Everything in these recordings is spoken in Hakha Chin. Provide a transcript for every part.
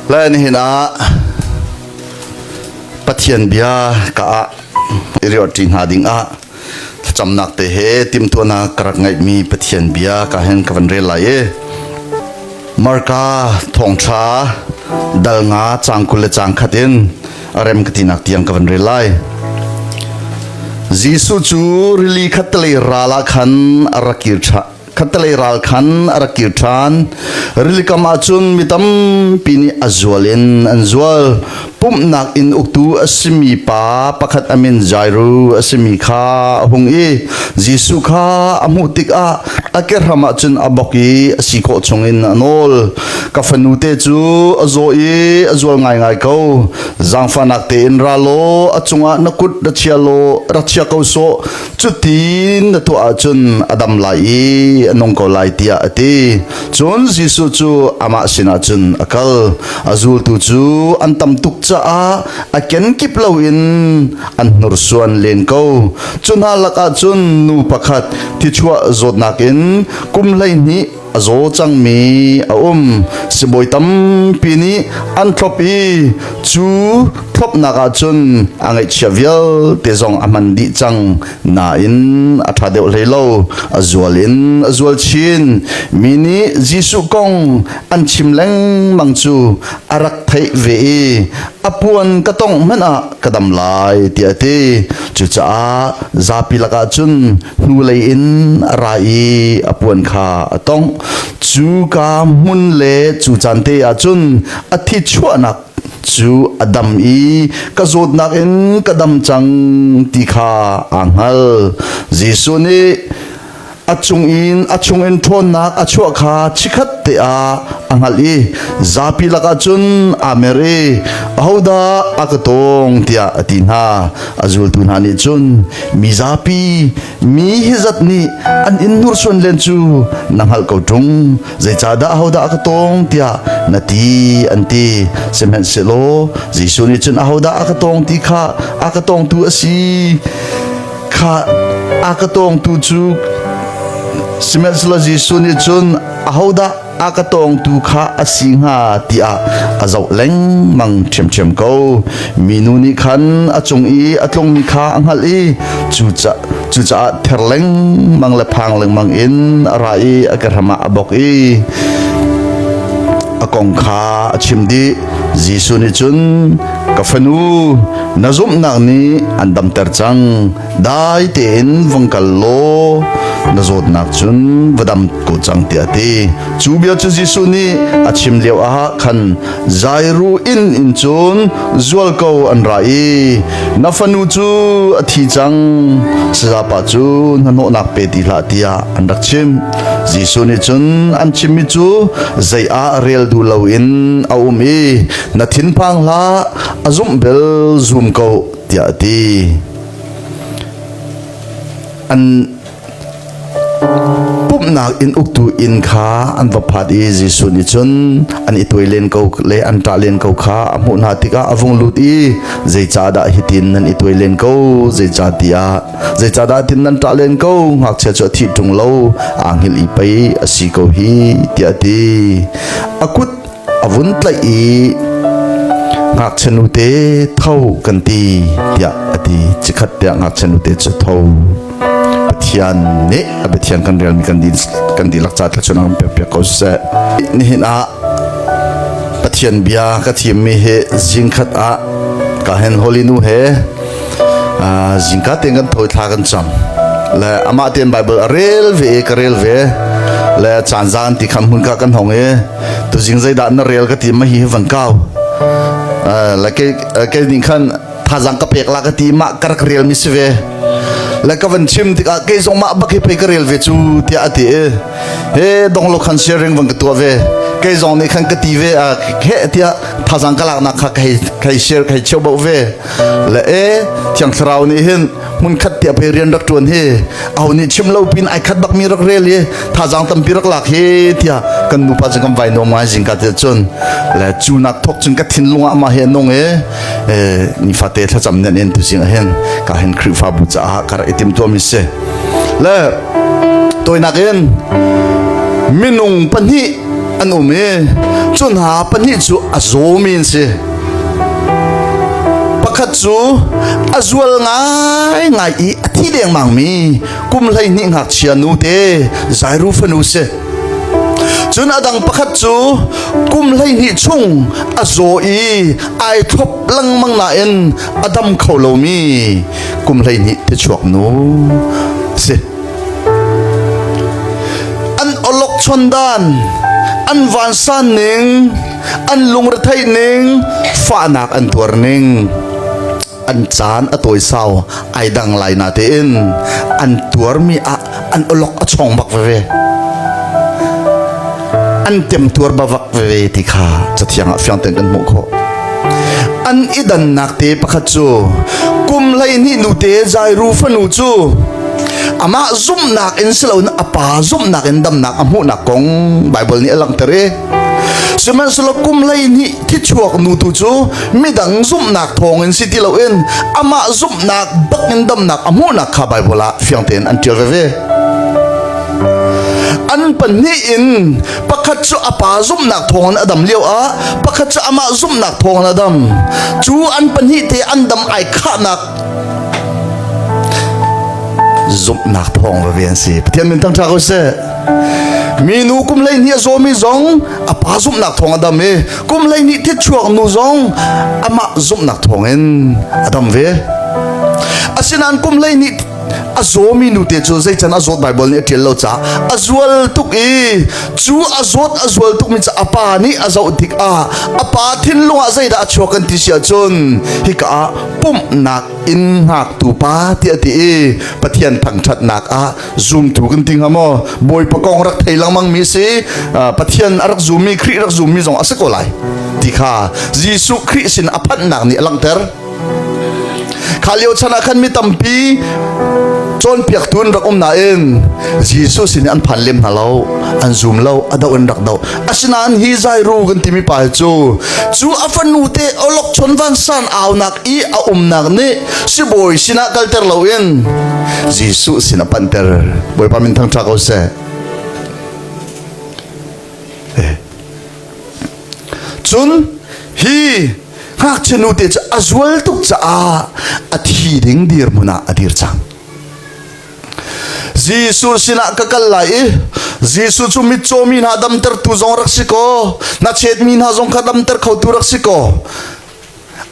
Le nihin ah Pathian bia ka ah i riorṭi hna ding ah thlacamnak te he timhtuahnak ka rak ngeihmi Pathian bia ka hen ka van rel lai i Marka thawngṭha dal nga caang 20 le caang khat in a rem ka tinak tiang ka van rel lai. Jesuh cu rili khattelei ral ah khan a rak kir ṭhan. Khattelei ral khan a rak kir ṭhan. Rilikam ah cun mi tampi nih a zual in an zual. Pumhnak inn uktu a simi pa pakhat a min Jairu a simi kha a hung i Jesuh kha a hmuh tikah a kehram ah cun a bok i a si khawh chungin a nawl. Ka fanu te cu a zaw i a zual ngaingai ko. Zaangfahnak tein ra law a cungah na kut ra chia law rak chia ko sawh. Cutin na tuah ahcun a dam lai i a nung ko lai tiah a ti. Cun Jesuh cu amah sinah cun a kal. A zultu cu an tam tuk caah a kenkip loin an hnursuan len ko. Cu hna lakah cun nu pakhat thichuah zawtnak in kum 12 a zaw cangmi a um. Sibawi tampi nih an thlop i cu thlopnak ah cun a ngaihchia vialte zong a hman dih cang nain a ṭha deuh hlei lo. A zual in a zual chin. Mi nih Jesuh kong an chim lengmang cu a rak theih ve i a puan ka tongh hmanh ah ka dam lai tiah a ti. Cucaah zapi lakah cun hnulei in a ra i a puan kha a tongh. Cuka hmun le cu caan te ah cun a thi chuahnak cu a dam i ka zawtnak in ka dam cang ti kha aa hngal. Jesuh nih a cung in a chungin ṭhawnnak a chuah kha chikkhat te ah a hngalh i zapi lakah cun aa mer i ahodah a ka tawng tiah a ti hna. A zultu hna nih cun mi zapi mi hi zat nih an in hnursuan len cu na hngalh ko ṭung zeicahdah ahodah a ka tawng tiah na ti an ti. Sihmanhsehlaw Jesuh nih cun ahodah a ka tawng ti kha a ka tawngtu a si kha a ka tawngtu cu sihmanhsehlaw Jesuh nih cun ahodah a ka tawngtu kha a si hnga tiah a zoh lengmang ṭhiamṭhiam ko. Minu nih khan a cung i a tlungmi kha a hngalh i cucaah ther lengmang le phang lengmang in a ra i a kehram ah a bok i a kong kha a chim dih. Jesuh nih cun, Ka fanu, na zumhnak nih an damter cang. Dai tein vung kal law na zawtnak cun va dam ko cang tiah a ti. Cu bia cu Jesuh nih a chim lio ah khan Jairu inn in cun zualko an ra i na fanu cu a thi cang, sayapa cu hnahnawhnak pe ti hlah tiah an rak chimh. Jesuh nih cun an chimmi cu zei ah rel duh loin a um i na thinphang hlah, a zumh bel zum ko tiah a ti. An pumhnak inn uktu inn kha an va phat i Jesuh nih cun an i tuai len ko le an ṭah len ko kha a hmuh hna tikah a vung lut i zeicahdah hitin nan i tuai len ko zeicahtiah zeicahdah tin nan ṭah len ko ngakchia cu a thih ṭung lo aa hngilh i pei a si ko hi tiah a ti. A kut a vun tlaih i ngakchia nute tho kan ti tiah a ti. Chikkhat tiah ngakchia nute cu tho. Pathian nih a biathiang kan relmi kan din kan dihlak ca thluachuah kan pek piak ko seh. Nihin ah Pathian bia ka thimmi hi zingkhat ah ka hen holy nu he zingka tein kan tho thla kan cam le amah tein Bible a rel ve i ka rel ve le caan zaan ti kham hmun ka kan hong i tuzing zeidah na rel ka ti ma hi van kau le ke ke ning khan thazang ka pek la ka ti ma ka rak rel mi si ve le ka van chim tikah kei zong mah bak hi pei ka rel ve cu tiah a ti i he dong lo khan sharing van ka tuah ve kei zong nih khan ka ti ve a he tiah thazang ka laknak kha ka hei ka hei share ka hei cheu bauh ve le e thiang thlarau nih hin hmun khat tiah pei rian rak ṭuan hi aho nih chim lo pin ai khat bak mi rak rel hi thazang tampi rak lak hi tiah kan nupa cu kan vai nuam ngai zingka te cun le cu nak thok cun ka thinlung ah mah hi a nung i nifate thlacam nen in tuzing ah hin ka hin Khrihfabu caah ka rak i timtuah mi si le toinak in minung pahnih. an um i cu hna pahnih cu a zawmi an si. Pakhat cu a zual ngaingai i a thi dengmangmi kum 12 ngakchia nute Jairu fanu si. Cun a dang pakhat cu kum 12 chung a zaw i ai thlop lengmang nain a dam kho lomi kum 12 thichuak nu si. An awlok chon dan, an vansan ning, an lungretheih ning, fahnak an tuar ning, an caan a tawisau ai dang lai na tein an tuarmi ah an awlok a chong bak veve. An temtuar bavak veve ti kha cathiang ah fiang tein kan hmuh khawh. An i dannak te pakhat cu kum 12 nute Jairu fanu cu amah zumhnak in si loin a pa zumhnak in damnak a hmuhnak kong Baibal nih a langhter i sihmanhsehlaw kum 12 thichuak nu tu cu midang zumhnak thawngin si ti loin amah zumhnak bak in damnak a hmuhnak kha Baibal ah fiang tein an ṭial veve. An pahnih in pakhat cu a pa zumhnak thawngin a dam lio ah pakhat cu amah zumhnak thawngin a dam. Cu an pahnih te an dam ai khahnak zumhnak thawng veve an si. Pathian min thangṭha ko seh. Minu kum 12 a zawmi zong a pa zumhnak thawng a dam i kum 12 thichuak nu zong amah zumhnak thawng in a dam ve. Asinain kum 12 a zawmi nute cu zeican a zawt Baibal nih a ṭial lo caah a zual tuk i cu a zawt a zual tukmi cu a pa nih a zoh tikah a pa thinlung ah zeidah a chuak kan ti si ahcun hika ah pumhnak inn hngaktu pa tiah a ti i Pathian thangṭhatnak ah zumtu kan ti hnga maw? Bawipa kong rak thei lengmang mi si, Pathian a rak zummi, Khrih rak zummi zong a si ko lai ti kha Jesuh Khrih sin a phanhnak nih a langhter. Kha lio chan ah khan mi tampi cawnpiaktu an rak um nain Jesuh sin an phan lem hna lo, an zum lo, a do in rak do. Asinain hi Jairu kan timi pa hi cu cu a fanu te awlokchon vansan aunak i a umnak nih sibawi sinah kalter loin Jesuh sin a panhter. Bawipa min thangṭha ko seh. Cun hi ngakchia nute cu a zual tuk caah a thi ding dirhmun ah a dir cang. Jesuh sinah ka kal lai i Jesuh cu mitcaw mi hna damtertu zong rak si kaw, hnachetmi hna zong kha damter khotu rak si kaw,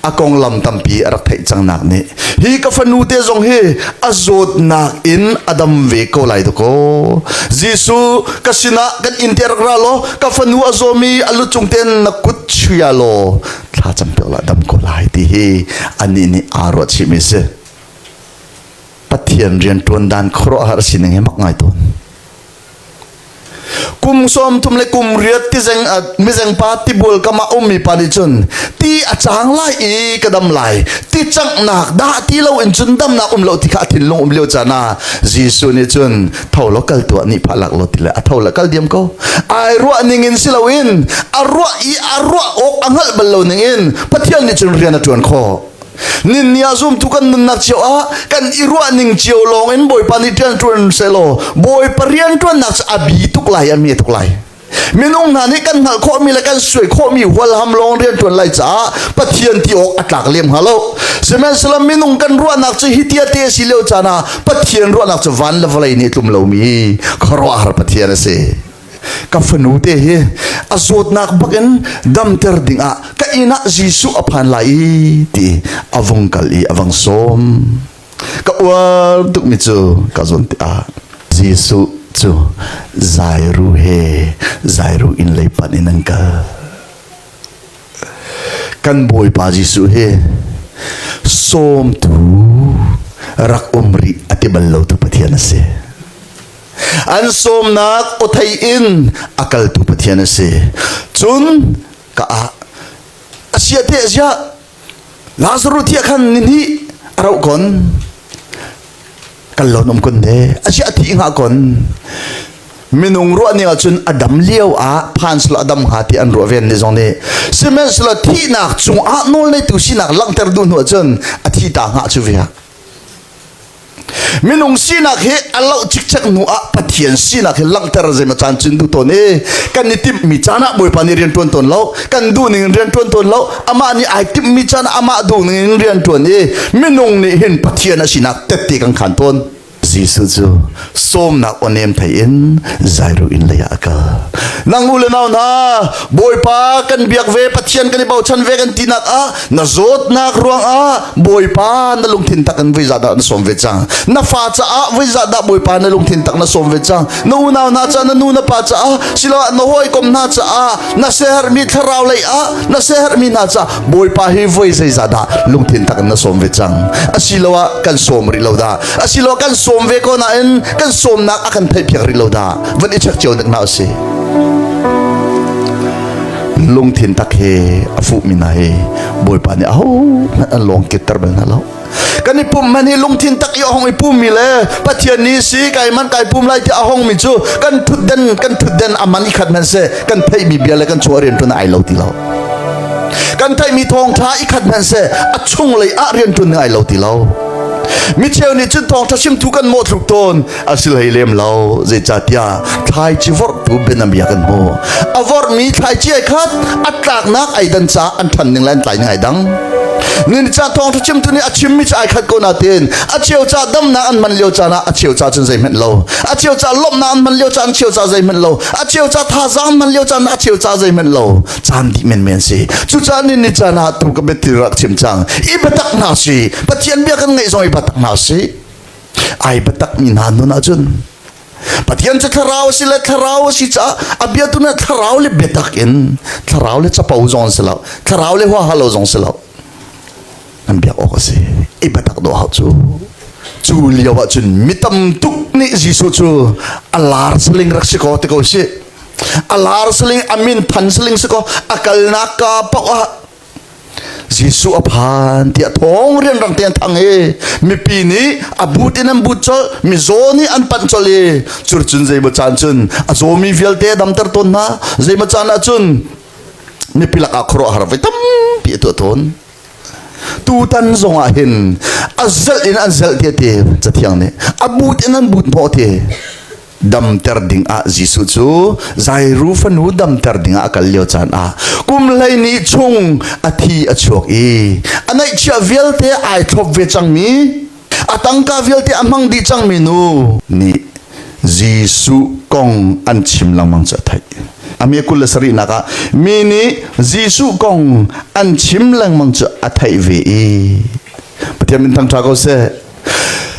a konglam tampi a rak theih cangnak nih hi ka fanu te zong hi a zawtnak in a dam ve ko lai dakaw. Jesuh, ka sinah kan inn te rak ra law ka fanu a zawmi a lucung ten na kut chuia law thla cam piak la dam ko lai ti hi anih nih aa ruah chihmi si. Pathian rianṭuan dan khuaruahhar sining hi mak ngai tawn. Kum 30 le kum 8 tizeng mizeng pa tibual kam ah ummi pa nih cun ti a cang lai i ka dam lai, ti canghnak dah ti lo in cun damnak um lo ti kha a thinlung um lio caan ah Jesuh nih cun tho law kal tuah, nih phah lak law ti le a tho le kal diam ko. Ai ruah ning in si loin a ruah i a ruah awk a hngalh bal lo ning in Pathian nih cun rian a ṭuan khawh. Ninni ah zumtu kan nunnak cio ah kan i ruah ning cio lawng in Bawipa nih rian ṭuan sehlaw Bawipa rian ṭuannak cu a bi tuk lai, a me tuk lai. Minung hna nih kan hngalh khawhmi le kan suai khawhmi hualham lawng rian ṭuan lai caah Pathian ti awk a tlak lem hnga lo. Sihmanhsehlaw minung kan ruahnak cu hi tia te a si lio caan ah Pathian ruahnak cu van le vawlei nih tlum lomi khuaruahhar Pathian a si. Ka fanu te hi a zawtnak bakin damter dingah ka inn ah Jesuh a phan lai i ti a vung kal i a vang sawm. Ka uar tukmi cu ka zawn te ah Jesuh cu Jairu he Jairu inn lei panh in an kal. Kan Bawipa Jesuh hi sawmtu rak um rih a ti bal lo tu Pathian a si. An sawmnak aw thei in a kaltu Pathian a si. Cun ka ah a sia te ziah Lazarus thiah khan ni hnih a rauh kon, kal lon um kun ne a sia thi hnga kon. Minung ruah ning ahcun a dam lio ah phan selaw a dam hnga ti an ruah ven ni zong nih, sihmanhsehlaw thihnak cungah nawl neitu sinak langhter duh hnu ahcun a thi ta hnga cu viak. Minung sinak hi a loh cikcek hnu ah Pathian sinak hi langhter zeimaw caan cun duh tawn i kan i timhmi caan ah Bawipa nih rian ṭuan tawn lo, kan duh ning in rian ṭuan tawn lo, amah nih ai timhmi caan ah amah duh ning in rian ṭuan i minung nih hin Pathian a sinak tette kan khan tawn. Jesuh cu sawmnak aw nem thei in Jairu inn lei ah a kal. Nang u le nau hna, Bawipa kan biak ve, Pathian kan i bochan ve kan tinak ah na zawtnak ruangah Bawipa na lungthin tak in voi zah dah na sawm ve cang. Na fa caah voi zah dah Bawipa na lungthin tak na sawm ve cang. Na unau hna caah, na nu na pa caah, siloah na hawikom hna caah, na siaherhmi thlarau lei ah na siaherhmi hna caah Bawipa hi voi zeizah dah lungthin tak in na sawm ve cang. Asiloah kan sawm rih lo dah. Asiloah kan sawm ve ko nain kan sawmnak a kan theihpiak rih lo dah. Van i check cio nek hna usih. Lungthin tak he a fuhmi hna hi Bawipa nih ahohmanh an lawng kitter bal hna lo. Kan i pumh man hi lungthin tak i a hong i pummi le Pathian nih si kai man kai pum lai ti a hongmi cu kan thutden kan thutden a man i khat hmanh seh kan theihmi bia le kan chung a rianṭuan ai lo ti lo. Kan theihmi thawngṭha i khat hmanh seh a chunglei ah rianṭuan ning ai lo ti lo. Mi cheu nih cun thawngṭha chimtu kan mawhthluk tawn a si hlei lem lo zeicahtiah thlaici vorhtu bianabia kan hmu a vorhmi thlaici ai khat a tlaknak ai dan caah an ṭhan ning le an tlai ning ai dang nin ca thawngṭha chimtu nih a chimmi cu ai khat ko natin a cheu ca damnak an hman lio caan ah a cheu ca cun zeihmanh lo a cheu ca lawmhnak an hman lio caan cheu ca zeihmanh lo a cheu ca thazaang an hman lio caan a cheu ca zeihmanh lo caan dih menmen si cucaah nin ni caan ah tu ka biatil rak chim cang i biatak hna si Pathian bia kan ngaih zong i biatak hna si ai biatak mi hna nun ahcun Pathian cu thlarau a si le thlarau a si caah a bia tu na thlarau le biatak in thlarau le capo zong si lo thlarau le huaha lo zong si lo an biak awk a si i biatak dawh hau cu cu lio ah cun mi tam tuk nih Jesuh cu a lar saling rak si ko ti ko si a lar saling a min than saling si ko a kalnak ka paoh ah Jesuh a phan tiah thawng rianrang te an thang i mipi nih a but in an but colh mizaw nih an panh colh i curcun zeimaw caan cun a zawmi vialte a damter tawn hna zeimaw caan ah cun mipi lakah khuaruahhar voi tampi a tuah tawn tutan zong ah hin a zelh in an zelh ti ti cathiang nih a but in an but hnawh ti Damter dingah Jesuh cu Jairu fanu damter dingah a kal lio caan ah kum 12 chung a thi a chuak i a neihchiah vialte ai thlop ve cangmi a tangka vialte a hmang dih cangmi nu nih Jesuh kong an chim lengmang cu a theih. A mi 27nak ah mi nih Jesuh kong an chim lengmang cu a theih ve i Pathian min thangṭha ko seh.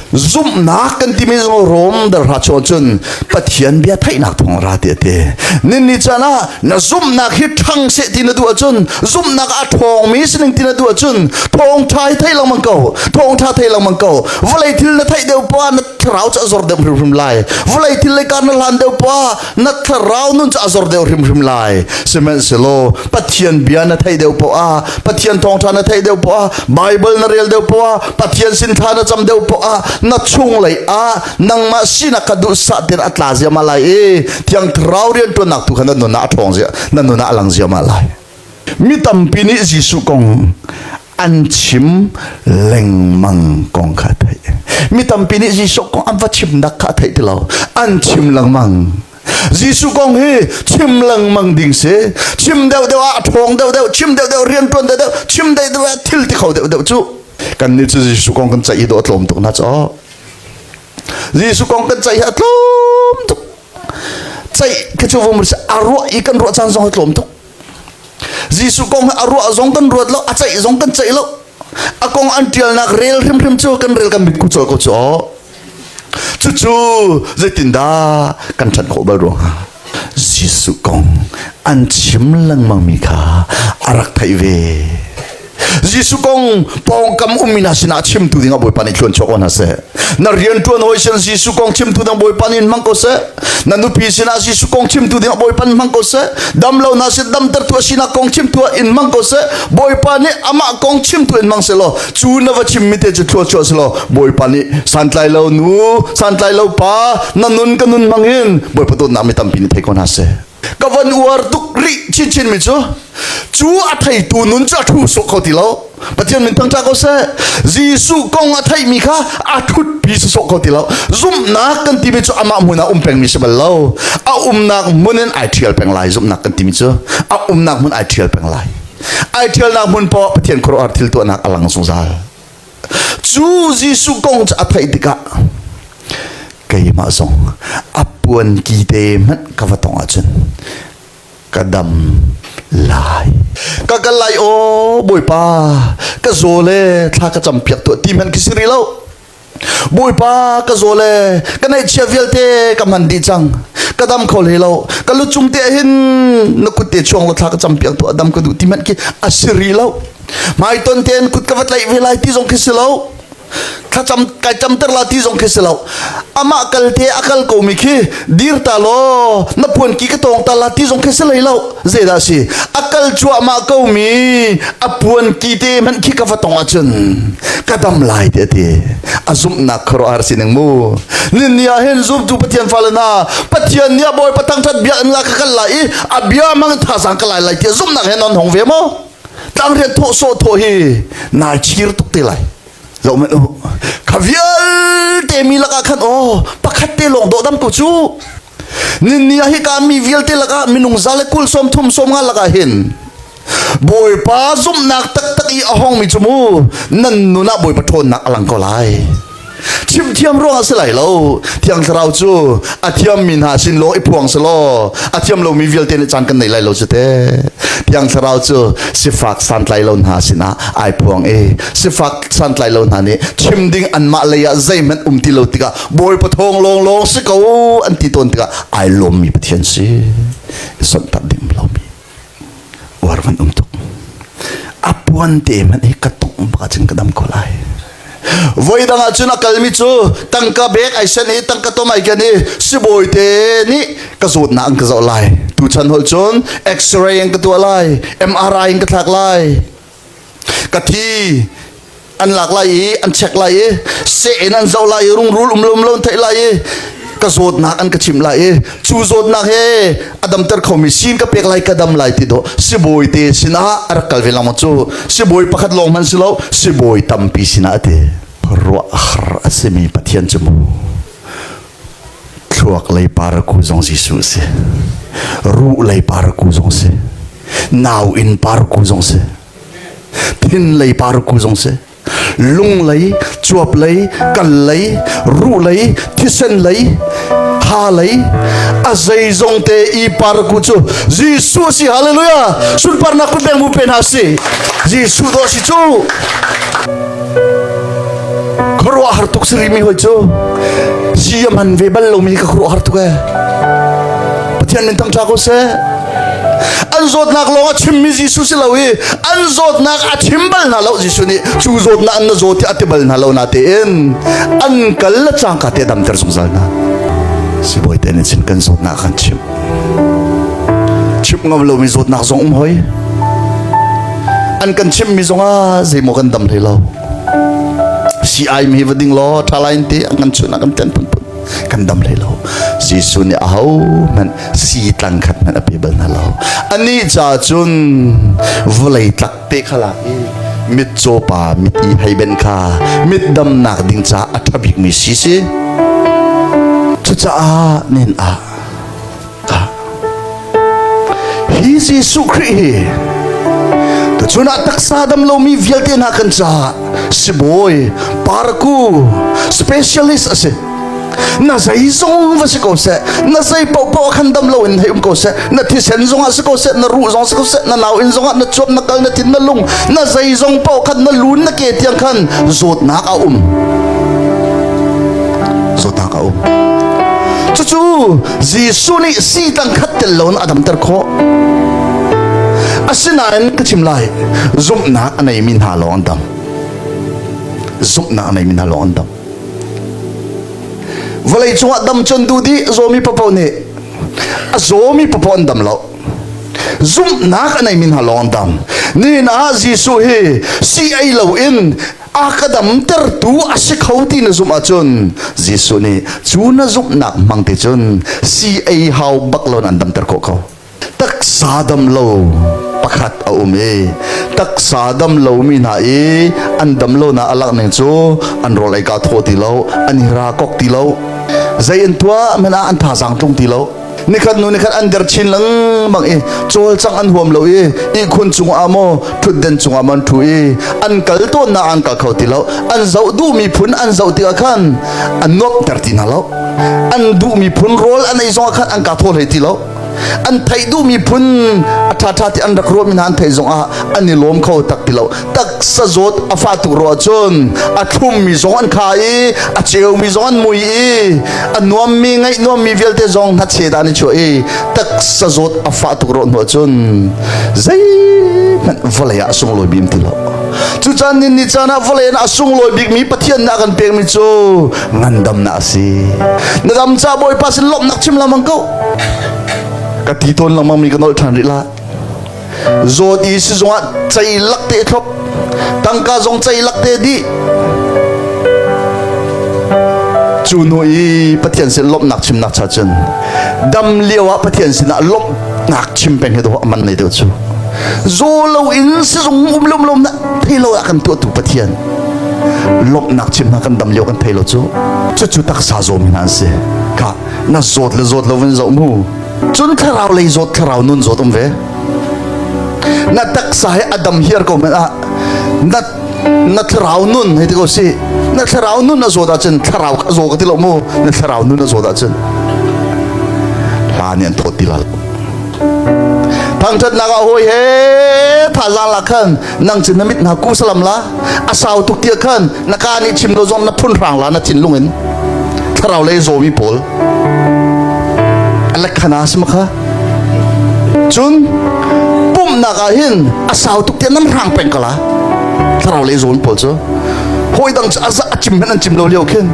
Zumhnak kan timi zong Rom darha chuah cun Pathian bia theihnak thawng ra ti a ti. Ninni caan ah na zumhnak hi ṭhang seh ti na duh ahcun zumhnak a ṭhawngmi sining ti na duh ahcun thawngṭha hi thei lengmang ko thawngṭha thei lengmang ko vawlei thil na theih deuh poah na thlarau cu a zor deuh hrimhrim lai vawlei thil lei kar na hlan deuh poah na thlarau nun cu a zor deuh hrimhrim lai sihmanhsehlaw Pathian bia na theih deuh poah Pathian thawngṭha na theih deuh poah Bible na rel deuh poah Pathian sin thla na cam deuh poah na chunglei ah nangmah sinak kha duhsah tein a tla ziahmah lai i Thiang Thlarau rianṭuannak tu kha na nun ah a ṭhawng ziah na nun ah a lang ziahmah lai mi tampi nih Jesuh kong an chim lengmang kong kha theih mi tampi nih Jesuh kong an va chimnak kha theih ti lo an chim lengmang Jesuh kong hi chim lengmang ding si chim deuh deuh ah a ṭhawng deuh deuh chim deuh deuh rian ṭuan deuh deuh chim deuh deuh ah thil ti kho deuh deuh cu kan nih cu Jesuh kong kan ceih i dawh a tlawm tuk na caw Jesuh kong kan ceih hi a tlawm tuk ceih khi cu vum a ruah i kan ruah caan zong a tlawm tuk Jesuh kong hi a ruah zong kan ruat lo a ceih zong kan ceih lo a kong an ṭialnak rel hrimhrim cu kan rel kan mit ku col ko cu aw Cucu zeitindah kan ṭhan khawh bal ruang Jesuh kong an chim lengmangmi kha a rak theih ve. Jesuh kong pawngkam ummi hna sinah chimtu dingah Bawipa nih thluan chuak ko hna seh. Na rianṭuan hawi sin Jesuh kong chimtu ding Bawipa nih in hmang ko seh. Na nupi sinah Jesuh kong chimtu dingah Bawipa nih hmang ko seh. Damlo hna sin damtertu a sinak kong chimtu ah in hmang ko seh. Bawipa nih amah kong chimtu in hmang seh law cu na va chimmi te cu thluachuah si law Bawipa nih santlai lo nu santlai lo pa na nun ka nun hmang in Bawipa dawtnak mi tampi nih thei ko hna seh ka van uar tuk rih chinchin mi cu cu a theitu nun cu a thu sawh kho ti lo. Pathian min thangṭhat ko seh. Jesuh kong a theihmi kha a ṭhutpi sawsawh ko ti lo. Zumhnak kan timi cu amah hmun ah um pengmi si bal lo. A umnak hmun in ai ṭhial peng lai zumhnak kan timi cu. A umnak hmun ai ṭhial peng lai. Ai ṭhialnak hmun poah Pathian khuaruahhar thil tuahnak a lang zungzal. Cu Jesuh kong cu a theih tikah keimah zong a puan ki te hmanh ka va tong ahcun ka dam lai. Ka kal lai aw Bawipa, ka zaw le thla ka cam piak tuah ti hmanh khi si rih lo. Bawipa ka zaw le ka neihchia vialte ka hman dih cang. Ka dam kho hlei lo. Ka lu cung te hin na kut te chuang law thla ka cam piak tuah dam ka duh ti hmanh khi a si rih lo. Hmaiton tein kut ka va tlaih ve lai ti zong khi si lo. Thlacam kai camter la ti zong khi si lo. Amah kal te a kal ko mi khi dir ta law na puan ki ka tawng ta la ti zong khi si lei lo. Zeidah si? A kal cuahmah ko mi a puan ki te hmanh khi ka va tong ahcun ka dam lai ti a ti. A zumhnak khuaruahhar sining mu. Nin ni ah hin zumtu Pathian fale hna Pathian nih a Bawipa thangṭhat bia in la ka kal lai i a bia hmang thazaang ka lai lai ti zumhnak he non hong ve maw? Tlangrian thawh sawh thawh hi nai chir tuk te lai. Zoh hmanh u. Kha vialte mi lakah khan aw pakhat te lawng dawh dam ko cu. Ninni ah hika mi vialte lakah minung za le kul sawm thum sawm nga lakah hin Bawipa zumhnak taktak i a hongmi cu mu nan nun ah Bawipa ṭhawnnak a lang ko lai. Chim thiam ruangah si lai lo. Thiang Thlarau cu a thiammi hna sin law i phuang si law a thiam lomi vialte nih caan kan nei lai lo cu te. Thiang Thlarau cu sifak santlai lo hna sinah ai phuang i sifak santlai lo hna nih chim ding anmah lei ah zeihmanh um ti lo tikah Bawipa thawng lawnglawng si ko an ti tawn tikah ai lawmmi Pathian si. I sonhtarh ding lomi. Uar van um tuk. A puan te hmanh hi ka tongh bak ahcun ka dam ko lai. Voi dang ahcun a kalmi cu tangka bek ai sen i tangka tom ai ken i sibawi te nih ka zawtnak an ka zoh lai. Tuchan holh cun X-ray in ka tuah lai, MRI in ka thlak lai. Ka thi an lak lai i an check lai i seh in an zoh lai i rungrul um lo um lo an theih lai i ka zawtnak an ka chimh lai i cu zawtnak he a damter khomi sin ka pek lai ka dam lai ti dawh sibawi te sinah a rak kal ve lengmang cu sibawi pakhat lawng hmanh si lo sibawi tampi sinah a ti. Ruah har a simi Pathian cu mu thluak lei paraku zong Jesuh a si, ruh lei paraku zong si, nau inn paraku zong si, thin lei paraku zong si, lung lei, cuap lei, kal lei, ruh lei, thisen lei, ha lei, a zeizong te i paraku cu Jesuh a si. Hallelujah! Sunparnak kut beng mu pe hna si. Jesuh dawh si cu. Khuaruahhar tuk si rimi hoi cu. Si a man ve bal lomi ka khuaruahhar tuk ee. Pathian min thangṭha ko seh. An zawtnak lawng a chimmi Jesuh si lo i an zawtnak a chim bal hna lo Jesuh nih cu zawtnak an na zawt ti a ti bal hna lo natein an kal le cangka te damter zungzal hna. Sibawi te nih cun kan zawtnak kan chimh. Chimh ngam lomi zawtnak zong um hoi. An kan chimhmi zong ah zeimaw kan dam hlei lo. Si-ai mi va ding law ṭha lai ti an kan chunh kan ten phunphun kan dam hlei lo. Jesuh nih aho hmanh si tlang khat hmanh a pe bal hna lo. Anih ca cun vawlei tlak te kha lak i mitcaw pa mit i hei ben kha mit damnak ding ca a ṭha bikmi si si. Cucaah nin ah Hi Jesuh Khrih hi tuchun ah taksa dam lomi vialte hna kan caah sibawi, paraku, specialist a si. Na zeizong va si ko seh, na zei paohpaoh khan dam loin hei um ko seh, na thisen zongah si ko seh, na ruh zong si ko seh, na nau inn zongah na cuap, na kal, na thin, na lung, na zeizong paoh khan na lun, na ke tiang khan zawtnak a um. Zawtnak a um. Cucu Jesuh nih si tangkhat tel lo in a damter khawh. Asinain ka chim lai, zumhnak a neimi hna lawng an dam. Zumhnak a neimi hna lawng an dam. Vawlei cungah dam cun duh dih zawmi papoh nih a zawmi papoh an dam lo. Zumhnak a neimi hna lawng an dam. Nihin ah Jesuh hi si ei loin a ka damtertu a si kho ti na zumh ahcun Jesuh nih cu na zumhnak hmang te cun si ei hau bak lo an damter khawh ko. Taksa dam lo. Pakhat a um i taksa dam lomi hna i an dam lonak a langh ning cu an rawl ei ka thaw ti lo, an i ra kok ti lo, zei an tuah hmanh ah an thazaang tlung ti lo. Nikhat hnu nikhat an der chin lengmang i cawlcangh an huam lo i ihkhun cungah maw ṭhutden cungah maw an ṭhu i an kal tawnnak an kal kho ti lo. An zoh duhmi phun an zoh tikah khan an nuamhter ti hna lo. An duhmi phun rawl an ei zongah khan an ka thaw hlei ti lo. An theih duhmi phun a ṭhaṭha ti an rak ruahmi hna an theih zongah an i lawm kho tak ti lo. Taksa zawt a fah tuk ruah cun a thlummi zong an kha i a ceumi zong an mui i a nuammi ngaih nuammi vialte zong hnachet ah an i chuah i taksa zawt a fah tuk ruah hnu cun zeihmanh vawlei ah a sunglawi bim ti lo. Cucaan ni ni caan ah vawlei ah a sunglawi bikmi Pathian nih a kan pekmi cu ngandamnak a si. Na dam ca Bawipa sin lawmhnak chim lengmang ko. Ka ti tawn lengmang mi ka nolh ṭhan rih la. Zawt i sizung ah ceilak te thlop, tangka zong ceilak te dih. Cu hnu i Pathian sin lawmhnak chimnak cha cun dam lio ah Pathian sinah lawmhnak chim peng hi dawh a man nei deuh cu. Zaw lo in sizung um lom lom na thei lo ah kan tuahtu Pathian lawmhnak chim hna kan dam lio kan thei lo cu. Cucu taksa zawmi hna an si. Ka na zawt le zawt lo vun zoh mu. Cun thlarau lei zawt, thlarau nun zawt um ve. Na taksa he a dam hiar ko hmanh ah na na thlarau nun hei ti ko si. Na thlarau nun a zawt ahcun thlarau a zaw ka ti lo mu. Na thlarau nun a zawt ahcun hla nih an thawt ti la lo. Thangṭhatnak ah hawi he thazaang lak khan nang cu na mit hna ku salam la a sau tuk tiah khan na ka nih chim lo zong na phun hrang la na thinlung in thlarau lei zawmi pawl alekhana si makha cun pumhnak ah hin a sau tuk tiah nan hrang peng kala thlarau lei zawmi pawl cu hawi dang cu a chim hmanh an chim lo lio khin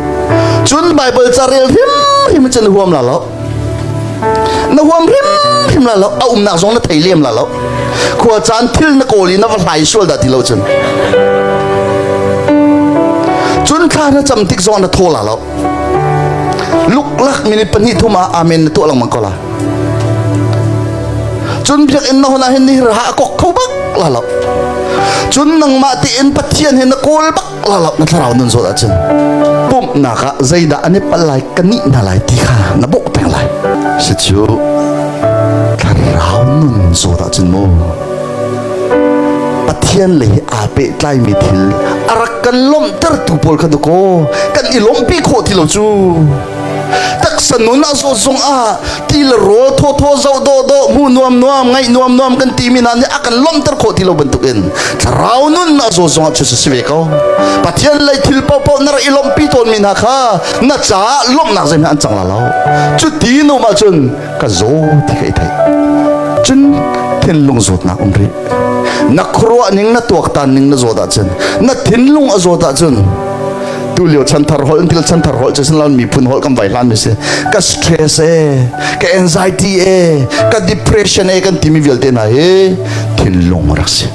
cun Bible ca rel hrim hrim cun huam la lo na huam hrimhrim la lo, a umnak zong na thei lem la lo. Khua caan thil na kawl i na va hlai sual dah ti lo cun cun thla na cam tik zong na thaw la lo. Luklak minute pahnih thum ah amen na tuah lengmang ko la. Cun biakinn na hon ah hin ni ha a kok kho bak la lo. Cun nangmah tein Pathian he na kawl bak la lo na thlarau nun zawt ahcun pumhnak ah zeidah an i pal lai ka nih hna lai ti kha na bawh peng lai si cu. Thlarau nun zawt ahcun mu Pathian lei he aa pehtlaimi thil a rak kan lawmhtertu pawl kha dakaw kan i lawmhpi khawh ti lo cu. Taksa nun a zawt zong ah ti le rawl thawthaw zoh dawhdawh hmuh nuam nuam ngaih nuam nuam kan timi hna nih a kan lawmhter khawh ti lo bantukin thlarau nun a zawt zong ah cu si ve ko. Pathian lei thil paohpaoh na rak i lawmhpi tawnmi hna kha na caah lawmhnak zeihmanh an cang la lo. Cu ti num ahcun ka zaw ti ka i theih. Cun thinlung zawtnak um rih. Na khuaruah ning na tuaktan ning na zawt ahcun, na thinlung a zawt ahcun, tu lio chanthar holh til chanthar holh cu sin miphun holh kan vai hlan mi si. Ka stress e, ka anxiety e, ka depression e kan timi vialte hna hi thinlung rak si.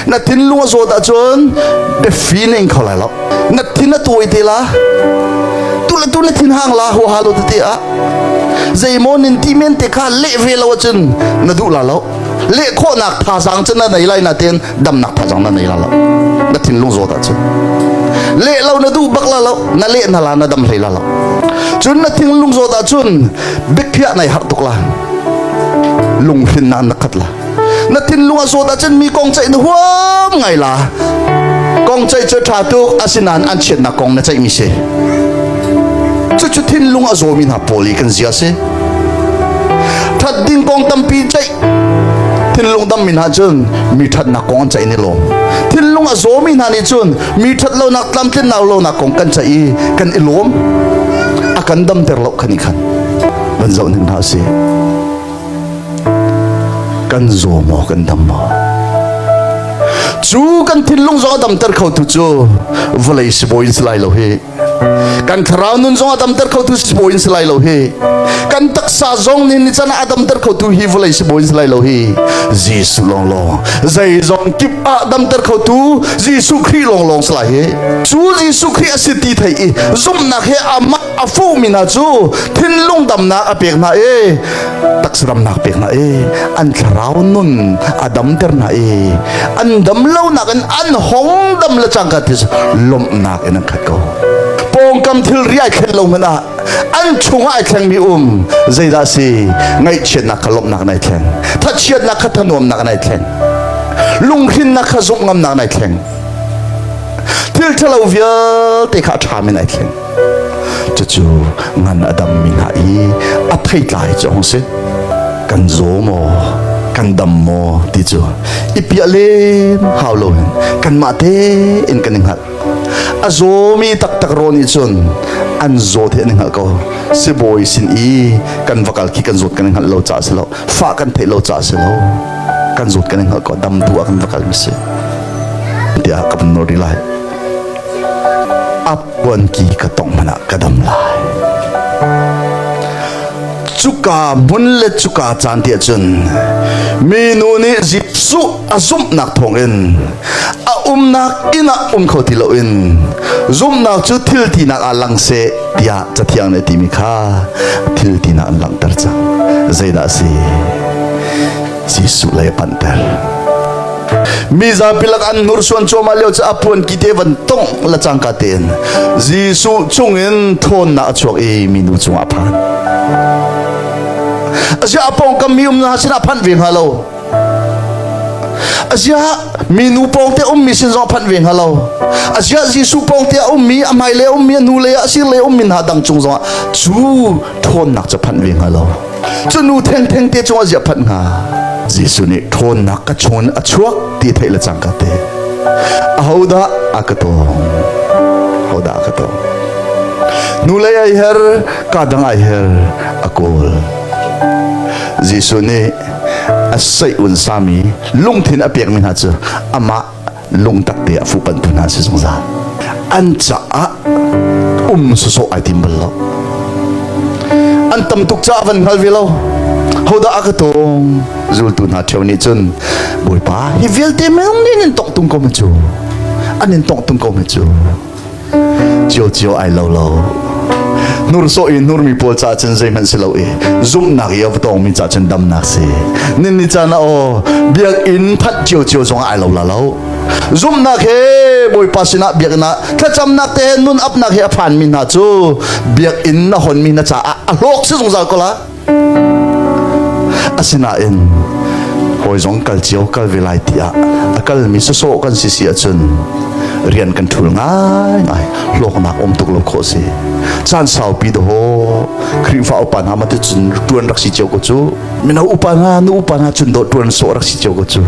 Na thinlung a zawt ahcun biafi na ing kho lai lo. Na thin a tuai te la, tu le tu na thin hang la huaha lo tete ah zeimaw nin ti men te kha leh ve lo ahcun na duh la lo. Leh khawhnak thazaang cu na nei lai na ten damnak thazaang na nei la lo na thinlung zawt ahcun. Leh lo na duh bak la lo, na leh na la na dam hlei la lo. Cun na thinlung zawt ahcun biakhiah nai harh tuk la, lunghrinnak na khat la. Na thinlung a zawt ahcun mi kong ceih na huam ngai la. Kong ceih cu ṭha tuk, asinain an chiatnak kong na ceihmi si. Cucu thinlung a zawmi hna pawl i kan zia si. Ṭhat ding kong tampi ceih. Thinlung dammi hna cun mi ṭhatnak kong an ceih ni lawm. Thinlung a zawmi hna nih cun mi ṭhat lonak tlamtlinnak lonak kong kan ceih i kan i lawm. A kan damter lo khan i khan van zoh ning hna si. Kan zaw maw, kan dam maw? Cu kan thinlung zong a damter kho tu cu vawlei sibawi in si lai lo hi. Kan thlarau nun zong a damter khotu sibawi in si lai lo hi. Kan taksa zong nih ni can ah a damter khotu hi vawlei sibawi in si lai lo hi. Jesuh lawnglawng zeizong kip ah damter khotu Jesuh Khrih lawnglawng si lai hi. Cu Jesuh Khrih a si ti thei i zumhnak he amah a fuhmi hna cu thinlung damnak a pek hna i taksa damnak pek hna i an thlarau nun a damter hna i an dam lonak in an hong dam le cangka ti lawmhnak in an khat ko. Pawngkam thilri ai thlen lo hmanh ah an chungah ai thlengmi um zeidah si? Ngaihchiatnak kha lawmhnak in ai thleng, thachiatnak kha thanuamnak in ai thleng, lunghrinnak kha zumh ngamnak in ai thleng, thil ṭhalo vialte kha a ṭhami in ai thleng. Cucu ngan a dammi hna i a theitlai cu hung si. Kan zaw maw, kan dam maw ti cu i piah len hau lo hin kanmah tein kan i hngalh. A zawmi taktak raw nih cun an zawt hi an i hngalh ko. Sibawi sin i kan va kal khi kan zawt kan i hngalh lo caah si lo, fah kan theih lo caah si lo, kan zawt kan i hngalh ko, dam tu ah kan va kal mi si. Tiah ka van nawl rih lai. A puanki ka tongh hmanh ah ka dam lai. Cuka hmun le cuka caan tiah cun minu nih Jesuh a zumhnak thawngin a umnak inn ah um kho ti loin zumhnak cu thil tinak ah lang seh tiah Cathiang nih a timi kha thil tinak an langhter cang. Zeidah a si? Jesuh lei a panhter. Mi zapi lak an hnursuan cuahmah lio cu a puan kite van tongh la cangka tein Jesuh chungin thawnnak a chuak i minu cungah a phan. Asiah a pawngkam mi um hna sinah phanh ve hnga lo. Asiah minu pawngte ummi sin zong phanh ve hnga lo. Asiah Jesuh pawngte a ummi, a hmailei a ummi, a hnulei a sirlei a ummi hna dang cung zongah cu thawnnak cu phanh ve hnga lo. Cu nu thengtheng te cungah ziah phanh hnga? Jesuh nih ṭhawnnak ka chungin a chuak ti theih le cangka te. Ahodah a ka tawng? Ahodah a ka tawng? Hnulei ai her, ka dang ai her, a kawl. Jesuh nih a seih un sami lungthin a pekmi hna cu amah lungtak te a fuhpanhtu hna si zungzal. An caah um sawsawh ai tim bal lo. An tam tuk caah van hngal ve lo. Hodah a ka tawng? Zultu hna ṭheo nih cun Bawipa, hi vialte minung nih nan tongh tung ko ma cu? An in tongh tung ko ma cu? Cio ai lo lo. Hnursawh i hnurmi pawl caah cun zeihmanh si lo i zumhnak i a va tawngmi caah cun damnak si. Nin ni caan ah aw biakinn phanh cio zong ai lo la lo. Zumhnak he Bawipa sinah biakinn ah thlacamnak te he nun apnak he a phanmi hna cu biakinn na honmi na caah a hlawk si zungzal ko la. Asinain hawi zong kal cio kal ve lai tiah a kalmi sawsawh kan si si ahcun rian kan ṭhul ngaingai, hlawknak um tuk lo khawh si. Caan saupi dawh Khrihfa upa hna ma cun ṭuan rak si cio ko cu, mino upa hna, nu upa hna cun dawh ṭuan sawh rak si cio ko cu.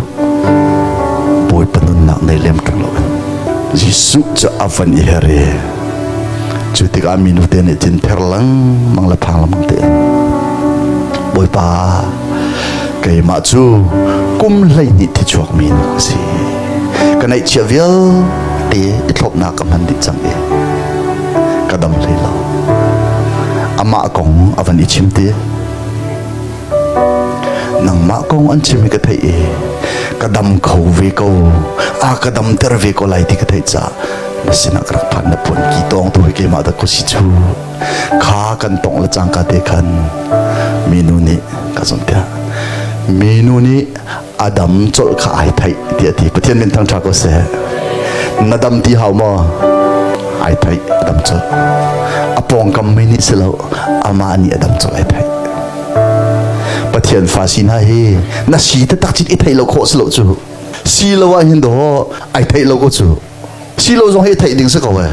Bawipa nunnak nei lem ṭung lo in Jesuh cu a van i her i Cu tikah minu te nih cun ther lengmang le phang lengmang tein, Bawipa, keimah cu kum 12 thi chuakmi nu ka si. Ka neihchiah vialte i thlopnak ka hman dih cang i ka dam hlei lo. Amah kong a van i chim ti. Nangmah kong an chim hi ka theih i ka dam kho ve ko, a ka damter ve ko lai ti ka theih caah na sinah ka rak phan. Na puan ki tawng tu hi keimah dah ko si cu. Kha kan tongh le cangka te khan minu nih ka zumh tiah minu nih a dam colh kha ai theih tiah ti. Pathian min thangṭha ko seh. Na dam ti hau maw? Ai theih, a dam colh. A pawngkam mi nih si lo, amah nih a dam colh ai theih. Pathian fa si hna hi na si taktak cit i theih lo khawh si lo cu. Si lo ah hin dawh ai theih lo ko cu. Si lo zong hi theih ding si ko e.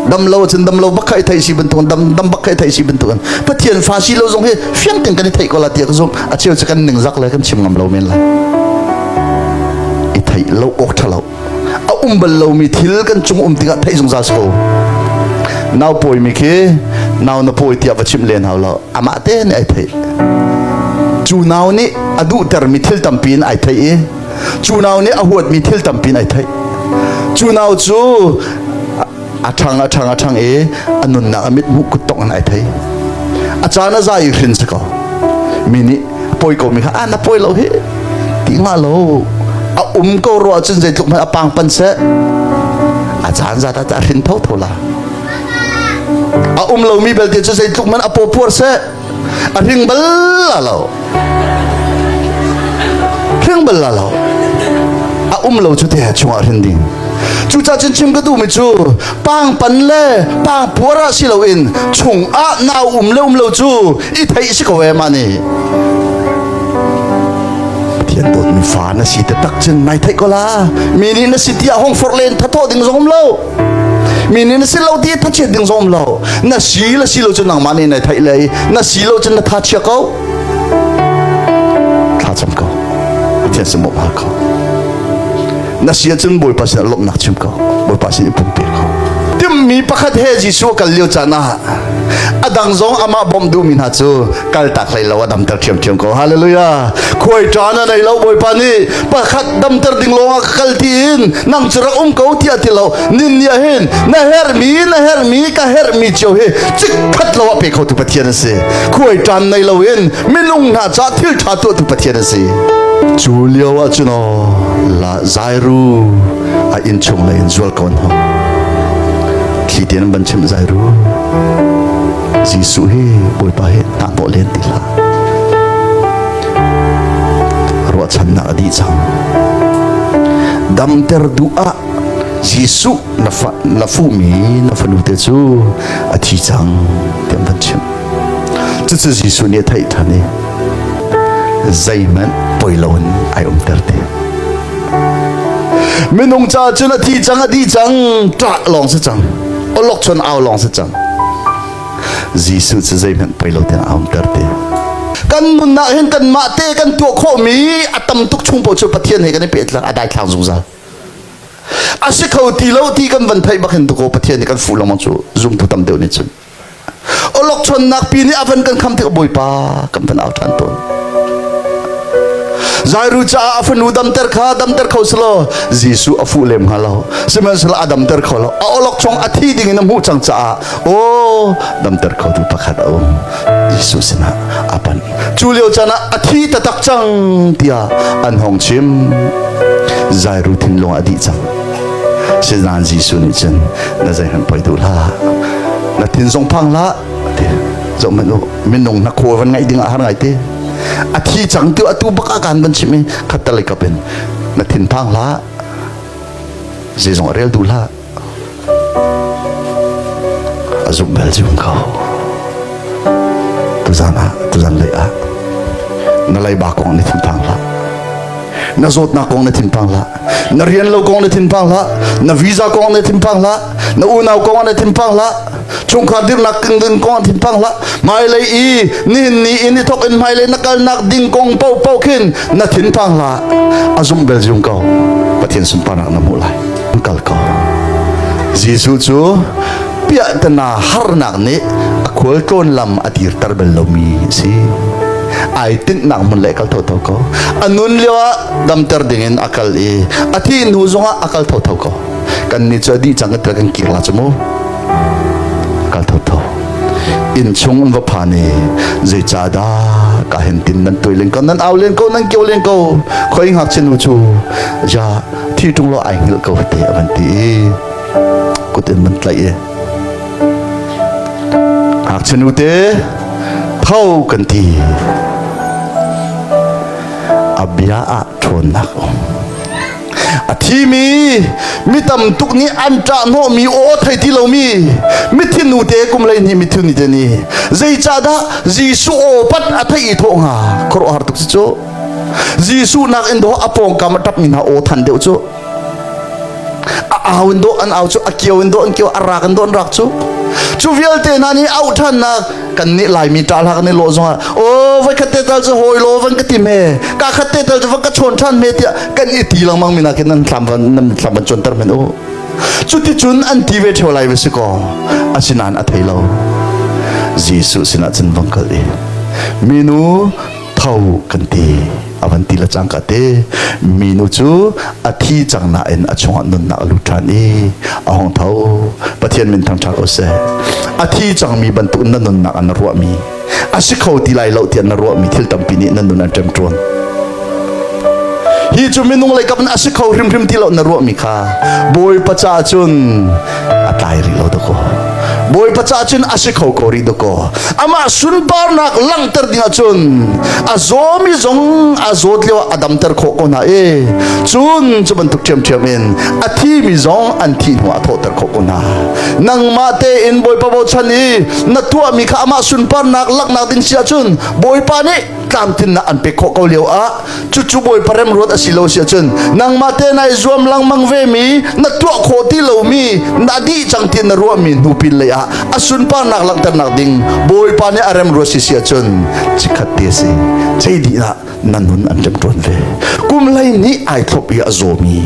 Dam lo cun dam lo bak kha i theih si bantuk, dam dam bak kha i theih si bantuk. Pathian fa si lo zong hi fiang ten kan i theih ko la tiah ka zumh. A cheu cu kan ningzak le kan chim ngam lo men la. I theih lo awk ṭha lo. A um bal lomi thil kan cung um tikah theih zungzal si ko. Nau pawimi khi nau na pawi tiah va chimh len hau lo. Amah te nih ai theih. Cu nau nih a duhtermi thil tampi in ai theih i cu nau nih a huatmi thil tampi in ai theih. Cu nau cu A ṭhang a ṭhang a ṭhang i a nunnak a mit hmuh kut tong in ai thei. A caan a za i hrin si ko. Mi nih pawi ko mi kha a na pawi lo hi ti nga lo. A um ko ruah cun zeitluk hmanh a pang pan seh. A caan zat ah a hrin tho tho la. A um lomi belte cu zeitluk hmanh a paw puar seh. A hring bal la lo. Hring bal la lo. A um lo cu te chungah hrin ding. Cucaah cun chim ka duhmi cu pangpan le pangpuar ah si loin chungah nau um le um lo cu i theih si ko e mah nih. Pathian dawtmi fa na si te tak cun nai theih ko la. Mi nih na si tiah hong forh len thatawh ding zong um lo. Mi nih na si lo ti thachiat ding zong um lo. Na si le si lo cu nangmah nih nai theih le na si lo cun na tha chia ko. Thla cam ko. Pathian sin bawmh hal ko. Na si ahcun Bawipa sinah lawmhnak chim ko. Bawipa sin i pumpe ko. Timhmi pakhat he Jesuh a kal lio caan ah a dang zong amah bawmh duhmi hna cu kaltak hlei lo a damter ṭhiamṭhiam ko. Hallelujah. Khuai ṭan a nei lo Bawipa nih pakhat damter ding lawng ah ka kal tiin nang cu rak um ko tiah ti lo. Nin ni ah hin na herhmi na herhmi ka herhmi cio hi chikkhat lo ah pe khotu Pathian a si. Khuai ṭan nei loin minung hna ca thil ṭha tuahtu Pathian a si. Cu lio ah cun aw la Zairu a innchung lei in zual ko an hong. Thli tein an van chimh Zairu. Jesuh hi Bawipa hi hna hnawh len ti hlah. Ruahchannak a dih cang. Damter duh ah Jesuh na fa na fuhmi na fanu te cu a thi cang ti an van chimh. Cucu Jesuh nih a theih ṭhan i zeihmanh poi loin ai umter ti. Minung ca cun a thi cang a dih cang ṭah lawng si cang. Olok chon au lawng si cang. Jesuh cu zeihmanh poi lo tiang a umter ti. Kan nunnak hin kanmah te kan tuah khawhmi a tam tuk chung paoh cu Pathian he kan i pehtlang a daithlang zungzal. A si kho ti lo ti kan van theih bak hin tuko Pathian nih kan fuh lengmang cu zumtu tam deuh nih cun. Olokchonnak pi nih a van kan kham tik Bawipa kan van au ṭhan tawn. Zairu caah a fanu damter kha damter kho selaw Jesuh a fuh lem hnga lo. Sihmanhsehlaw a damter kho lo. A olokchong a thi ding in a hmuh cang caah aw damter khotu pakhat a um. Jesuh sinah a panh. Cu lio caan ah a thi taktak cang tiah an hong chim. Zairu thinlung a dih cang. Sinain Jesuh nih cun na zeihmanh poi duh hlah. Na thin zong phang hlah. Ti zoh hmanh u minung na khaw van ngaih ding ah har ngai te. A thi cang tu atu bak ah kan van chim i khattalei kap in na thin phang hlah. Zeizong a rel duh hlah. A zumh bel zum ko. Tuzan ah tuzan lei ah na leiba kong na thinphang hlah. Na zawtnak kong na thinphang hlah. Na rian lo kong na thinphang hlah. Na visa kong na thinphang hlah. Na unau kong na thinphang hlah. Chungkhar dirnak ding kong na thinphang hlah. Hmailei i nihin ni in i thok in hmailei na kalnak ding kong paohpaoh khin na thinphang hlah. A zumh bel zum ko. Pathian sunparnak na hmuh lai. Kal ko. Jesuh cu piahtana harnak nih a khualtlawn lam a dirter bal lomi a si. Ai tinhnak hmun le kal thotho ko. A nun lio ah damter dingin a kal i a thih hnu zongah a kal thotho ko. Kan nih cu a dih cang kan kan kir la cu mu. Kal thotho. Inn chung an va phan i zeicahdah ka hen tin nan tuai len ko nan au len ko nan kio len ko khoi ngakchia nu cu ja thi ṭung lo ai hngilh ko te a van ti i kut in van tlaih i ngakchia nu te tho kan ti a bia ah ṭhawnnak um a thimi mi tam tuk nih an ṭah hnawhmi aw thei ti lomi mithi nu te kum 12 mithi ni te nih zeicahdah Jesuh aw pat a theih i thawh hnga khuaruahhar tuk si cu Jesuh nak in dawh a pawngkam a ṭapmi hna aw than deuh cu a au in dawh an au cu a kio in dawh an kio a rak in dawh an rak cu cu vialte hna nih auh ṭhannak kan nih Laimi ṭah hlah kan i lawh zongah aw voi khat te tal cu hawi law van ka ti me ka khat te tal cu van ka chawn ṭhan me tiah kan i ti lengmang mi nakin nan thlam van nan thlam van cuanter men u cuticun an ti ve ṭheo lai va si kaw asinain a thei lo Jesuh sinah cun vang kal i minu tho kan ti. A van ti le cangka te minu cu a thi cang nain a chungah nunnak a lut ṭhan i a hung tho. Pathian min thangṭhat ko seh. A thi cangmi bantuk na nunnak an ruahmi a si kho ti lai lo tiah na ruahmi thil tampi nih na nun an ṭemṭuan. Hi cu minung lei kap in a si kho hrimhrim ti lo na ruahmi kha Bawipa caah cun a tlai rih lo dakaw. Bawipa caah cun a si kho ko rih dakaw. Amah sunparnak langhter ding ahcun a zawmi zong a zawt lio ah a damter khawh ko hna i cun cu bantuk ṭhiamṭhiam in a thimi zong an thih hnu ah a thawhter khawh ko hna. Nangmah tein Bawipa bochan i na tuahmi kha amah sunparnak laknak ding si ahcun Bawipa nih tlamtlinnak an pek khawh ko lio ah cucu Bawipa remruat a si lo si ahcun nangmah te nai zuam lengmang ve mi na tuah khawh ti lomi na dih cang ti na ruahmi hnu pin lei ah a sunparnak langhternak ding Bawipa nih a remruat si si ahcun chikkhat te si cei dih ah na nun an ṭemṭuan ve kum hlei nih ai thlop i a zawmi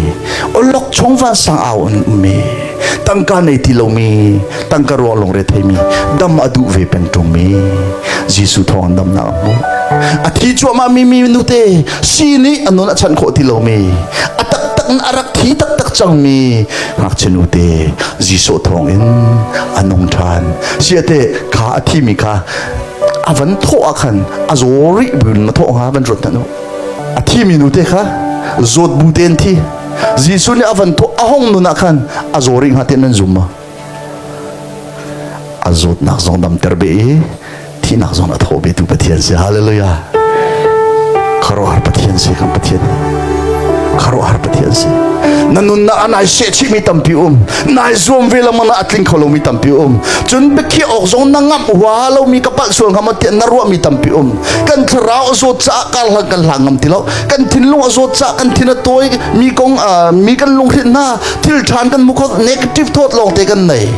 olok chung vansang au an ummi tangka nei ti lomi tangka ruang lungre theimi dam a duh ve peng ṭungmi Jesuh thawng in damnak a hmuh a thi cuahmah mi mi nute si nih a nun a chanh khawh ti lomi a taktak in a rak thi taktak cangmi ngakchia nute Jesuh thawng in a nung ṭhan siate kha a thimi kha a van thawh ah khan a zaw rih buin na thawh hnga van ruat hna u a thimi nute kha zawt bu tein thi Jesuh nih a van thawh a hong nun ah khan a zaw rih hnga tiah nan zum ma A zawtnak zong damter be i thihnak zong a thawh betu Pathian si. Hallelujah. Khuaruahhar Pathian si kan Pathian. Khuaruahhar Pathian si. Na nunnak ah nai sehchihmi tampi um. Nai zuam ve lengmang na a tling kho lomi tampi um. Cun biakhiah awk zong na ngamh hua lomi ka palh sual hnga maw tiah na ruahmi tampi um. Kan thlarau a zawt caah kar hlang kan hlang ngam ti lo. Kan thinlung a zawt caah kan thin a tawi mi kong mi kan lunghrinh hna. Thil ṭhan kan hmu kho negative thought lawng te kan nei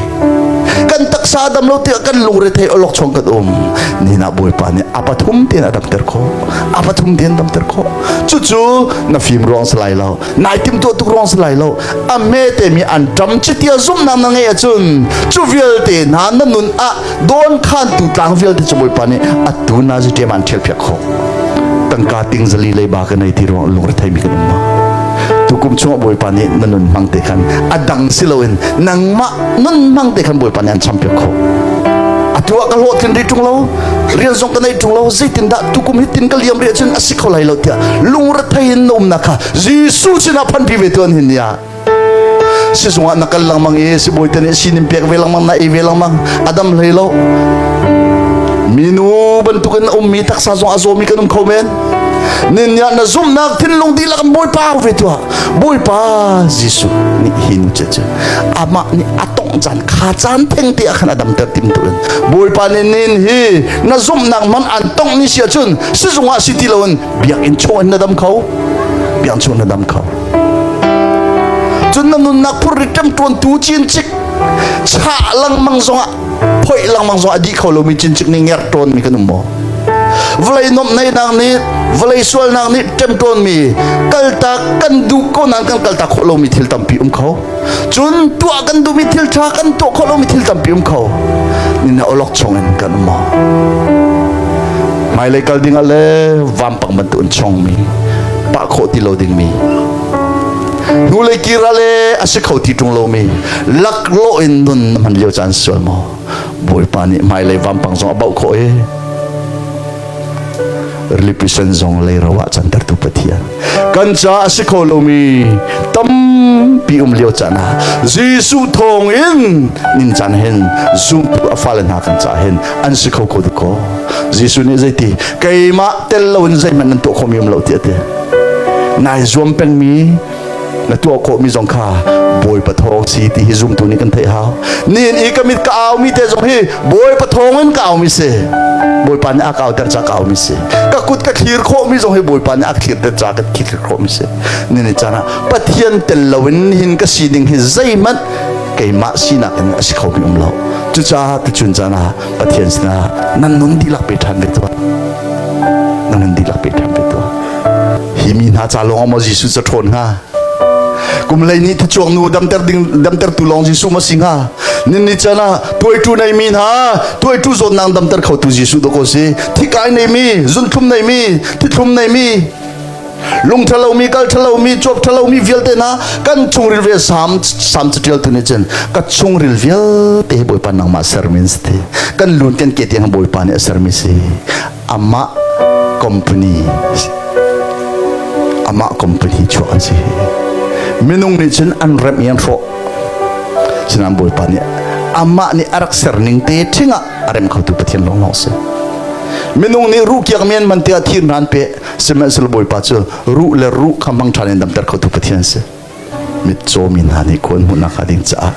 kan taksa dam lo tiah kan lungre thei olok chong kan um nina bawipa nih a pathum tein a damter khawh a pathum tein damter khawh cucu na fim ruang si lai lo nai tim tuah tuk ruang si lai lo a me te mi an ṭam chitia zumhnak na ngeih ahcun cu vialte hna na nun ah dawn khan tu tlang vialte cu bawipa nih atu na zi ṭem an ṭhial piak khawh tangka ting zali leiba ka nei ti ruang lungre theimi kan um ma tukum chungah bawipa nih na nun hmang te khan a dang si loin nangmah nun hmang te khan bawipa nih an champiak khawh atu ah ka hlawhtlin rih ṭung lo rian zong ka nei ṭung lo zeitindah tukum hi tin ka liam rih ahcun a si kho lai lo tiah lungrethei in na umnak kha Jesuh sinah phanpi ve tuan hin nia sizung ah na kal lengmang i sibawi te nih sinin pek ve lengmang na ei ve lengmang a dam hlei lo minu bantukin ummi taksa zong a zawmi kan um kho men nin na zumhnak thinlung dihlak in bawipa ve tuah bawipa Jesuh nih hi nu cu amah nih a tongh caan kha caan theng te ah khan a damter tim tu in bawipa nih nin hi na zumhnak man an tongh ni si ahcun sizung ah si ti loin biakinn chung in na dam kho biakinn chung na dam kho cun na nunnak phurrit ṭemṭuantu cincik chah lengmang zongah phoih lengmang zongah a dih kho lomi cincik nih ngerh ṭawnmi kan um maw vawlei nuamhnak nih vawlei sualnak nih ṭemṭawnmi kaltak kan duh ko nain kan kaltak khawh lomi thil tampi um kho cun tuah kan duhmi thil ṭha kan tuah khawh lomi thil tampi um kho nina awlok chong in kan um maw hmailei kal ding ah le vampang bantuk in chongmi pah khawh ti lo dingmi hnulei kir ah le a si kho ti ṭung lomi laklawh in nun na hman lio caan sual maw bawipa nih hmailei vampang zong a bauh khawh i rilipi sen zong leiro ah cantertu Pathian kan ca a si kho lomi tampi um lio caan ah Jesuh thawng in nin caan hin zumtu a fale hna kan ca hin an si kho ko ko Jesuh nih zeiti keimah tel loin zeihmanh nan tuah khomi um lo ti a ti nai zuam pengmi na tuah khawhmi zong kha Bawipa thawng si ti hi zumtu nih kan theih hau nihin i ka mit ka aumi te zong hi Bawipa thawng in ka aumi si Bawipa nih a ka auter ca ka aumi si ka kut ka thlir khawhmi zong hi Bawipa nih a thlirter ca ka thlir khawhmi si nini caan ah Pathian tel loin hin ka sining hi zeihmanh keimah sinak in a si khomi um lo cucaah tuchun caan ah Pathian sinah nan nun dihlak pe ṭhan ve tuah nan nun dihlak pe ṭhan ve tuah Hi mi hna ca lawng maw Jesuh ca ṭhawn hnga? Kum hlei nih thichuak nu damter ding damtertu lawng Jesuh ma si hnga? Nin ni chan ah tuaitu nei mi hna tuaitu zawtnak damter khotu Jesuh dawkaw si. Thikai nei mi, zunthlum nei mi, thithlum nei mi. Lung ṭhalomi, kal ṭhalomi, cuap ṭhalomi vialte hna kan chungril vial sam sam catial tu nih cun ka chungril vialte hi Bawipa nangmah sermi an si ti. Kan lun kan ke tiang Bawipa nih a sermi si. Amah company amah company chuak an si. Minung nih cun an remh i an hrawh. Sinain Bawipa nih amah nih a rak ser ning te ṭhing ah a rem khotu Pathian lawnglawng si. Minung nih ruh kiak men man tiah thir hna an peh. Sihmanhsehlaw Bawipa cu ruh le ruh kha hmang ṭhan in damter khotu Pathian si. Mitcaw mi hna nih khuan hmuhnak hnga ding caah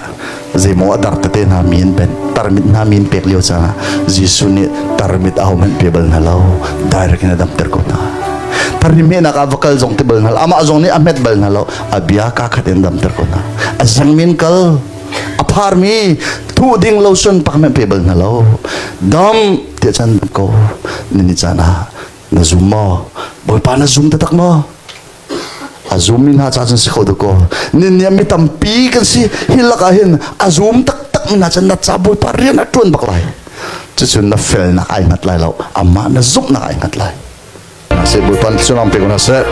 zeimaw a dar tete hna mi an benh, tarmit hna mi an pek lio caah Jesuh nih tarmit ahohmanh pe bal hna lo, direct in a damter ko hna. Tarmi hmehnak ah va kal zong ti bal hna lo, amah zong nih a hmet bal hna lo, a bia kaa khat in damter ko hna. A zengmi in kal, a pharmi thuh ding lotion pak hmanh pe bal hna lo. Dam tiah chan ko nini caan ah na zum maw? Bawipa na zum taktak maw? A zummi hna ca cun si kho dakaw. Nin mi tampi kan si hi lakah hin a zum taktak mi hna cun na ca Bawipa rian a ṭuan bak lai. Cucun na felnak ai hngat lai lo, amah na zumhnak ai hngat lai. Na se Bawipa cun pe ko hna seh.